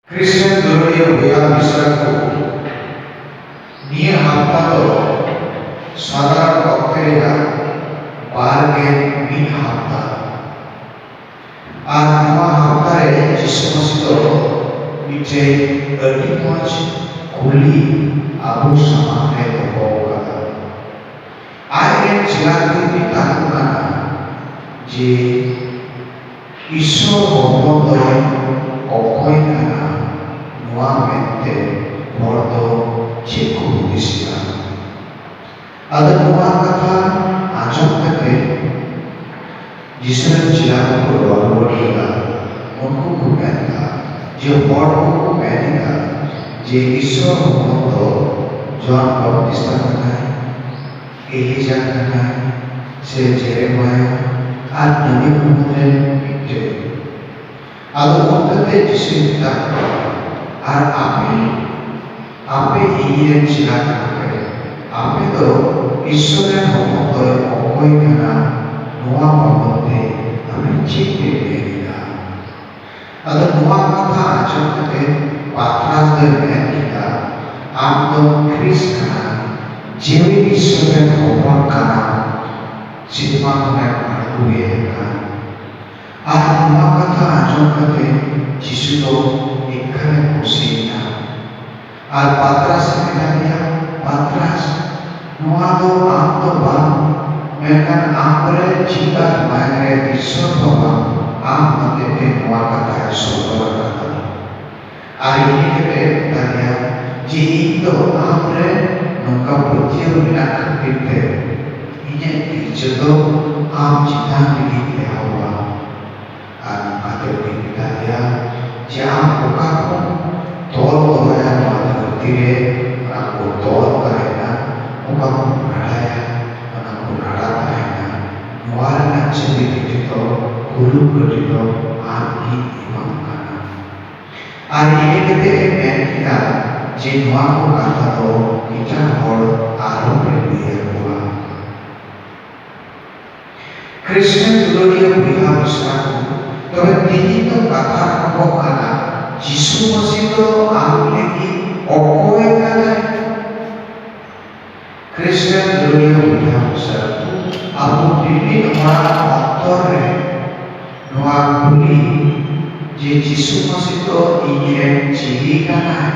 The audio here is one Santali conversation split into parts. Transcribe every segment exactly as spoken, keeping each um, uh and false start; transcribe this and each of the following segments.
ᱠᱷᱨᱤᱥᱴᱟᱱ ᱫᱩᱞᱟᱹᱲᱤᱭᱟᱹ ᱵᱚᱭᱦᱟ ᱢᱤᱥᱨᱟ ᱠᱚ, ᱱᱤᱭᱟᱹ ᱦᱟᱯᱛᱟ ᱫᱚ ᱥᱟᱫᱷᱟᱨᱚᱱ ᱚᱠᱛᱮ ᱨᱮᱭᱟᱜ ᱵᱟᱨ ᱜᱮᱞ ᱢᱤᱫ ᱦᱟᱯᱛᱟ᱾ ᱟᱨ ᱱᱚᱣᱟ ᱦᱟᱯᱛᱟ ᱨᱮ ᱡᱤᱥᱩ ᱢᱟᱹᱥᱤ ᱫᱚ ᱢᱤᱫᱴᱮᱱ ᱟᱹᱰᱤ ᱢᱚᱡᱽ ᱠᱩᱞᱤ ᱟᱵᱚ ᱥᱟᱢᱟᱝ ᱨᱮ ᱫᱚᱦᱚ ᱟᱠᱟᱫᱟ᱾ ᱟᱡ ᱨᱮᱱ ᱪᱮᱞᱟ ᱠᱚᱭ ᱢᱮᱛᱟ ᱠᱚ ᱠᱟᱱᱟ ᱡᱮ, ᱤᱥᱥᱚᱨ ᱦᱚᱯᱚᱱ ᱫᱚᱭ ᱚᱠᱚᱭ ᱠᱟᱱᱟ, ᱱᱚᱣᱟ ᱢᱮᱱᱛᱮ ᱦᱚᱲ ᱫᱚ ᱪᱮᱫ ᱠᱚ ᱦᱩᱫᱤᱥ ᱮᱫᱟ? ᱟᱫᱚ ᱱᱚᱣᱟ ᱠᱟᱛᱷᱟ ᱟᱸᱡᱚᱢ ᱠᱟᱛᱮ ᱡᱤᱥᱩ ᱨᱮᱱ ᱪᱮᱞᱟ ᱠᱚᱠᱚ ᱨᱚᱲ ᱨᱩᱣᱟᱹᱲ ᱠᱮᱫᱟ᱾ ᱩᱱᱠᱩ ᱠᱚ ᱢᱮᱱ ᱮᱫᱟ ᱡᱮ, ᱦᱚᱲ ᱠᱚᱠᱚ ᱢᱮᱱ ᱮᱫᱟ ᱡᱮ ᱤᱥᱥᱚᱨ ᱦᱚᱯᱚᱱ ᱫᱚ ᱡᱚᱦᱟᱱ ᱵᱟᱯᱛᱤᱥᱛᱟ ᱠᱟᱱᱟᱭ, ᱮᱞᱤᱡᱟ ᱠᱟᱱᱟᱭ, ᱥᱮ ᱡᱮᱨᱮᱢᱟᱭᱟ ᱟᱨ ᱱᱚᱵᱤ ᱠᱚ ᱢᱩᱫᱽᱨᱮ ᱢᱤᱫᱴᱮᱱ᱾ ᱟᱫᱚ ᱚᱱᱠᱟᱛᱮ ᱡᱤᱥᱩᱭ ᱢᱮᱛᱟ ᱠᱚᱣᱟ, ᱟᱨ ᱟᱯᱮ, ᱟᱯᱮ ᱤᱧᱨᱮᱱ ᱪᱮᱞᱟ ᱠᱟᱱᱟ ᱯᱮ, ᱟᱯᱮ ᱫᱚ ᱤᱥᱥᱚᱨ ᱨᱮᱱ ᱦᱚᱯᱚᱱ ᱫᱚᱭ ᱚᱠᱚᱭ ᱠᱟᱱᱟ, ᱱᱚᱣᱟ ᱵᱟᱵᱚᱫ ᱛᱮ ᱟᱯᱮ ᱪᱮᱫ ᱯᱮ ᱢᱮᱱ ᱮᱫᱟ? ᱟᱫᱚ ᱱᱚᱣᱟ ᱠᱟᱛᱷᱟ ᱟᱸᱡᱚᱢ ᱠᱟᱛᱮ ᱯᱟᱛᱨᱟᱥ ᱫᱚᱭ ᱢᱮᱱ ᱠᱮᱫᱟ, ᱟᱢ ᱫᱚᱢ ᱠᱷᱨᱤᱥᱴ ᱠᱟᱱᱟ, ᱡᱤᱣᱤ ᱤᱥᱥᱚᱨ ᱨᱮᱱ ᱦᱚᱯᱚᱱ ᱠᱟᱱᱟᱢ, ᱥᱮᱨᱢᱟ ᱠᱷᱚᱱᱮᱢ ᱟᱬᱜᱚ ᱦᱮᱡ ᱟᱠᱟᱱ᱾ ᱟᱨ ᱱᱚᱣᱟ ᱠᱟᱛᱷᱟ ᱟᱸᱡᱚᱢ ᱠᱟᱛᱮ ᱡᱤᱥᱩ ᱫᱚ ᱮᱠᱟᱞᱮ ᱠᱩᱥᱤᱭᱮᱱᱟ᱾ ᱟᱨ ᱯᱟᱛᱨᱟᱥ ᱮ ᱢᱮᱛᱟ ᱫᱮᱭᱟ, ᱯᱟᱛᱨᱟᱥ, ᱱᱚᱣᱟ ᱫᱚ ᱟᱢ ᱫᱚ ᱵᱟᱝ, ᱢᱮᱱᱠᱷᱟᱱ ᱟᱢᱨᱮ ᱡᱤᱣᱤ ᱟᱨ ᱢᱟᱭᱟᱝ ᱨᱮ ᱤᱥᱥᱚᱨ ᱵᱟᱵᱟ ᱟᱢ ᱦᱚᱛᱮᱛᱮ ᱱᱚᱣᱟ ᱠᱟᱛᱷᱟᱭ ᱥᱚᱫᱚᱨ ᱟᱠᱟᱫᱟ᱾ ᱟᱨ ᱤᱱᱟᱹ ᱠᱟᱛᱮ ᱢᱮᱛᱟ ᱫᱮᱭᱟ ᱡᱮ, ᱤᱧ ᱫᱚ ᱟᱢ ᱨᱮ ᱱᱚᱝᱠᱟ ᱯᱟᱹᱛᱭᱟᱹᱣ ᱢᱮᱱᱟᱜ ᱠᱷᱟᱹᱛᱤᱨ ᱛᱮ ᱤᱧᱟᱹᱜ ᱜᱤᱨᱡᱟᱹ ᱫᱚ ᱟᱢ ᱪᱮᱛᱟᱱ ᱨᱮᱜᱮᱧ ᱮᱦᱚᱵᱟ᱾ ᱟᱨ ᱱᱚᱝᱠᱟᱛᱮ ᱩᱱᱤ ᱢᱮᱛᱟ ᱫᱮᱭᱟ ᱡᱮ, ᱟᱢ ᱚᱠᱟ ᱠᱚᱢ ᱛᱚᱞ ᱫᱚᱦᱚᱭᱟ ᱱᱚᱣᱟ ᱫᱷᱟᱹᱨᱛᱤ ᱨᱮ, ᱚᱱᱟ ᱠᱚ ᱛᱚᱞ ᱛᱟᱦᱮᱱᱟ, ᱚᱠᱟ ᱠᱚᱢ ᱨᱟᱲᱟᱭᱟ, ᱚᱱᱟ ᱠᱚ ᱨᱟᱲᱟ ᱛᱟᱦᱮᱱᱟ᱾ ᱱᱚᱣᱟ ᱨᱮᱱᱟᱜ ᱪᱟᱹᱵᱤ ᱠᱟᱹᱴᱷᱤ ᱫᱚ, ᱠᱩᱞᱩᱯ ᱠᱟᱹᱴᱷᱤ ᱫᱚ ᱟᱢ ᱜᱤᱧ ᱮᱢᱟᱢ ᱠᱟᱱᱟ᱾ ᱟᱨ ᱤᱱᱟᱹ ᱠᱟᱛᱮ ᱮ ᱢᱮᱱ ᱠᱮᱫᱟ ᱡᱮ, ᱱᱚᱣᱟ ᱠᱚ ᱠᱟᱛᱷᱟ ᱫᱚ ᱮᱴᱟᱜ ᱦᱚᱲ ᱟᱞᱚᱯᱮ ᱞᱟᱹᱭ ᱟᱠᱚᱣᱟ᱾ ᱠᱷᱨᱤᱥᱴᱟᱱ ᱫᱩᱞᱟᱹᱲᱤᱭᱟᱹ ᱵᱚᱭᱦᱟ ᱢᱤᱥᱨᱟ ᱠᱚ, ᱛᱚᱵᱮ ᱛᱮᱦᱮᱧ ᱫᱚ ᱠᱟᱛᱷᱟ ᱨᱟᱠᱟᱵᱚᱜ ᱠᱟᱱᱟ ᱡᱤᱥᱩ ᱡᱤᱥᱩ ᱢᱟᱹᱥᱤ ᱫᱚ ᱟᱢ ᱞᱟᱹᱜᱤᱫ ᱚᱠᱚᱭ ᱠᱟᱱᱟᱭ? ᱠᱷᱨᱤᱥᱴᱟᱱ ᱫᱩᱞᱟᱹᱲᱤᱭᱟᱹ ᱵᱚᱭᱦᱟ ᱢᱤᱥᱨᱟ ᱠᱚ, ᱟᱵᱚ ᱢᱤᱢᱤᱫ ᱦᱚᱲᱟᱜ ᱚᱱᱛᱚᱨ ᱨᱮ ᱱᱚᱣᱟ ᱠᱩᱞᱤ ᱡᱮ ᱡᱤᱥᱩ ᱢᱟᱹᱥᱤ ᱫᱚ ᱤᱧ ᱨᱮᱱ ᱪᱤᱞᱤ ᱠᱟᱱᱟᱭ?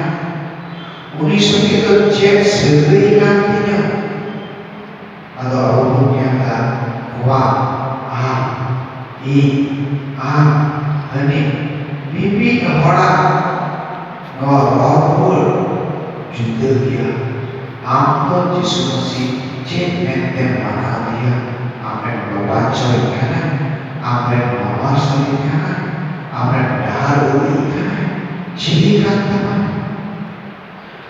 ᱩᱱᱤ ᱥᱚᱸᱜᱮ ᱫᱚ ᱪᱮᱫ ᱥᱟᱹᱜᱟᱹᱭ ᱠᱟᱱ ᱛᱤᱧᱟ? ᱟᱫᱚ ᱟᱵᱚ ᱵᱚᱱ ᱧᱮᱞ ᱮᱫᱟ, ᱱᱚᱣᱟ ᱟᱢ, ᱤᱧ, ᱟᱢ, ᱦᱟᱹᱱᱤ, ᱢᱤᱢᱤᱫ ᱦᱚᱲᱟᱜ ᱱᱚᱣᱟ ᱨᱚᱲ ᱨᱩᱣᱟᱹᱲ ᱡᱩᱫᱟᱹ ᱜᱮᱭᱟ᱾ ᱟᱢ ᱫᱚ ᱡᱤᱥᱩ ᱢᱟᱹᱥᱤ ᱪᱮᱫ ᱢᱮᱱᱛᱮᱢ ᱢᱟᱱᱟᱣ ᱮᱫᱮᱭᱟ? ᱟᱢᱨᱮᱱ ᱵᱟᱵᱟ ᱪᱚᱭ ᱠᱟᱱᱟᱭ, ᱟᱢᱨᱮᱱ ᱢᱟᱢᱟ ᱥᱟᱹᱨᱤ ᱠᱟᱱᱟᱭ, ᱟᱢᱨᱮᱱ ᱰᱟᱦᱟᱨ ᱩᱫᱩᱜ ᱠᱟᱱᱟᱭ, ᱪᱤᱞᱤ ᱠᱟᱱ ᱛᱟᱢᱟᱭ?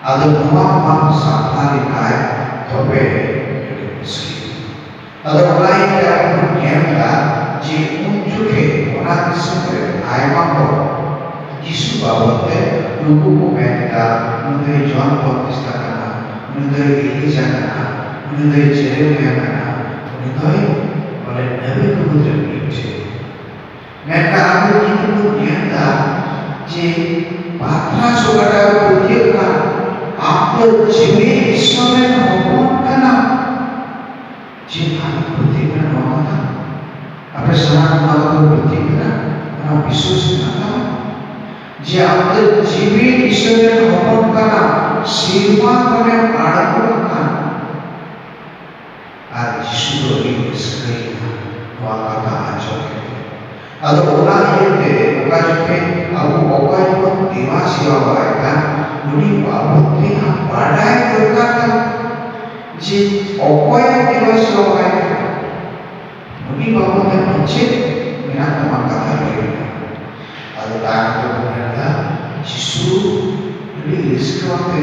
ᱟᱫᱚ ᱱᱚᱣᱟ ᱵᱟᱝ ᱥᱟᱯᱷᱟ ᱞᱮᱠᱷᱟᱡ ᱛᱚᱵᱮ ᱟᱹᱰᱤ ᱢᱩᱥᱠᱤᱞ᱾ ᱟᱫᱚ ᱚᱱᱟ ᱤᱭᱟᱹᱛᱮ ᱟᱵᱚ ᱵᱚᱱ ᱧᱮᱞ ᱮᱫᱟ ᱡᱮ ᱩᱱ ᱡᱚᱠᱷᱮᱡ ᱚᱱᱟ ᱫᱤᱥᱚᱢ ᱨᱮ ᱟᱭᱢᱟ ᱦᱚᱲ ᱡᱤᱥᱩ ᱵᱟᱵᱚᱫ ᱛᱮ ᱱᱩᱠᱩ ᱠᱚ ᱢᱮᱱ ᱮᱫᱟ, "ᱩᱱᱤ ᱫᱚᱭ ᱡᱚᱦᱟᱱ ᱵᱟᱯᱛᱤᱥᱛᱟ ᱠᱟᱱᱟ, ᱩᱱᱤ ᱫᱚᱭ ᱮᱞᱤᱡᱟ ᱠᱟᱱᱟ, ᱩᱱᱤ ᱫᱚᱭ ᱡᱮᱨᱮᱢᱤᱭᱟ ᱠᱟᱱᱟ, ᱩᱱᱤ ᱫᱚᱭ ᱵᱚᱞᱮ ᱱᱟᱵᱤ ᱠᱚ ᱢᱩᱫᱽᱨᱮ ᱢᱤᱫᱴᱮᱱ᱾" ᱢᱮᱱᱠᱷᱟᱱ ᱟᱵᱚ ᱡᱩᱫᱤ ᱵᱚᱱ ᱧᱮᱞ ᱮᱫᱟ ᱡᱮ ᱯᱟᱛᱷᱨᱟᱥ ᱚᱠᱟᱴᱟᱜ ᱮ ᱯᱟᱹᱛᱭᱟᱹᱜ ᱠᱟᱱ, ᱟᱢ ᱫᱚ ᱡᱤᱣᱤ ᱤᱥᱥᱚᱨ ᱨᱮᱱ ᱦᱚᱯᱚᱱ ᱠᱟᱱᱟᱢ᱾ ᱪᱮᱫ ᱟᱢᱮᱢ ᱯᱟᱹᱛᱭᱟᱹᱜ ᱠᱟᱱᱟ ᱱᱚᱣᱟ ᱠᱟᱛᱷᱟ? ᱟᱯᱮ ᱥᱟᱱᱟᱢ ᱱᱚᱣᱟ ᱠᱟᱛᱷᱟ ᱯᱮ ᱯᱟᱹᱛᱭᱟᱹᱜ ᱠᱟᱱᱟ? ᱚᱱᱟ ᱵᱤᱥᱣᱟᱥ ᱢᱮᱱᱟᱜ ᱛᱟᱢᱟ ᱡᱮ ᱟᱢ ᱫᱚ ᱡᱤᱣᱤ ᱤᱥᱥᱚᱨ ᱨᱮᱱ ᱦᱚᱯᱚᱱ ᱠᱟᱱᱟᱢ, ᱥᱤᱨᱢᱟ ᱠᱷᱚᱱᱮᱢ ᱟᱬᱜᱚ ᱟᱠᱟᱱ? ᱟᱨ ᱡᱤᱥᱩ ᱫᱚ ᱟᱹᱰᱤ ᱨᱟᱹᱥᱠᱟᱹᱭᱮᱱᱟ ᱱᱚᱣᱟ ᱠᱟᱛᱷᱟ ᱟᱸᱡᱚᱢ ᱠᱟᱛᱮ᱾ ᱟᱫᱚ ᱚᱱᱟ ᱤᱭᱟᱹᱛᱮ ᱚᱠᱟ ᱡᱚᱠᱷᱮᱡ ᱟᱵᱚ ᱚᱠᱚᱭ ᱵᱚᱱ ᱫᱮᱵᱟ ᱥᱮᱵᱟᱣᱟᱭ ᱠᱟᱱ, ᱩᱱᱤ ᱵᱟᱵᱚᱫ ᱛᱮ ᱟᱢ ᱵᱟᱰᱟᱭ ᱫᱚᱨᱠᱟᱨ ᱛᱟᱢ ᱡᱮ ᱚᱠᱚᱭᱮᱢ ᱫᱮᱵᱟ ᱥᱮᱵᱟᱣᱟᱭ ᱠᱟᱱᱟ, ᱩᱱᱤ ᱵᱟᱵᱚᱫ ᱛᱮ ᱟᱢ ᱪᱮᱫ ᱢᱮᱱᱟᱜ ᱛᱟᱢᱟ ᱠᱟᱛᱷᱟ ᱞᱟᱹᱭ ᱢᱮ᱾ ᱟᱫᱚ ᱛᱟᱭᱚᱢ ᱛᱮᱵᱚᱱ ᱧᱮᱞ ᱮᱫᱟ, ᱡᱤᱥᱩ ᱟᱹᱰᱤ ᱨᱟᱹᱥᱠᱟᱹ ᱟᱛᱮ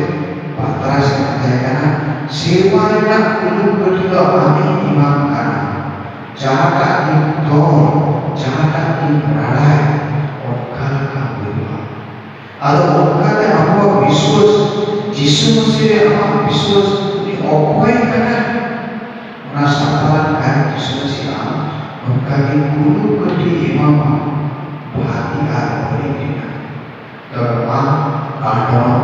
ᱯᱟᱛᱨᱟᱥ ᱮ ᱢᱮᱛᱟᱭ ᱠᱟᱱᱟ, "ᱥᱮᱨᱢᱟ ᱨᱮᱱᱟᱜ ᱠᱩᱞᱩᱯ ᱠᱟᱹᱴᱷᱤ ᱫᱚ ᱟᱢᱤᱧ ᱮᱢᱟᱢ ᱠᱟᱱᱟ, ᱡᱟᱦᱟᱸᱴᱟᱜ ᱜᱮᱢ ᱛᱚᱞ, ᱡᱟᱦᱟᱸᱴᱟᱜ ᱜᱮᱢ ᱨᱟᱲᱟᱭ, ᱚᱱᱠᱟ ᱞᱮᱠᱟ ᱦᱩᱭᱩᱜᱼᱟ᱾" ᱟᱫᱚ ᱚᱱᱠᱟᱛᱮ ᱟᱵᱚᱣᱟᱜ ᱵᱤᱥᱣᱟᱥ, ᱡᱤᱥᱩ ᱢᱟᱹᱥᱤ ᱨᱮ ᱟᱢᱟᱜ ᱵᱤᱥᱣᱟᱥ, ᱩᱱᱤ ᱚᱠᱚᱭ ᱠᱟᱱᱟ, ᱚᱱᱟ ᱥᱟᱯᱷᱟ ᱞᱮᱱᱠᱷᱟᱱ ᱡᱤᱥᱩ ᱢᱟᱹᱥᱤ ᱟᱢ ᱱᱚᱝᱠᱟ ᱜᱮ ᱠᱩᱞᱩᱯ ᱠᱟᱹᱴᱷᱤ ᱮᱢᱟᱢᱟ, ᱵᱷᱟᱹᱜᱤ ᱟᱨ ᱵᱟᱹᱲᱤᱡ ᱨᱮᱱᱟᱜ᱾ ᱛᱚ ᱟᱨ ᱱᱚᱣᱟ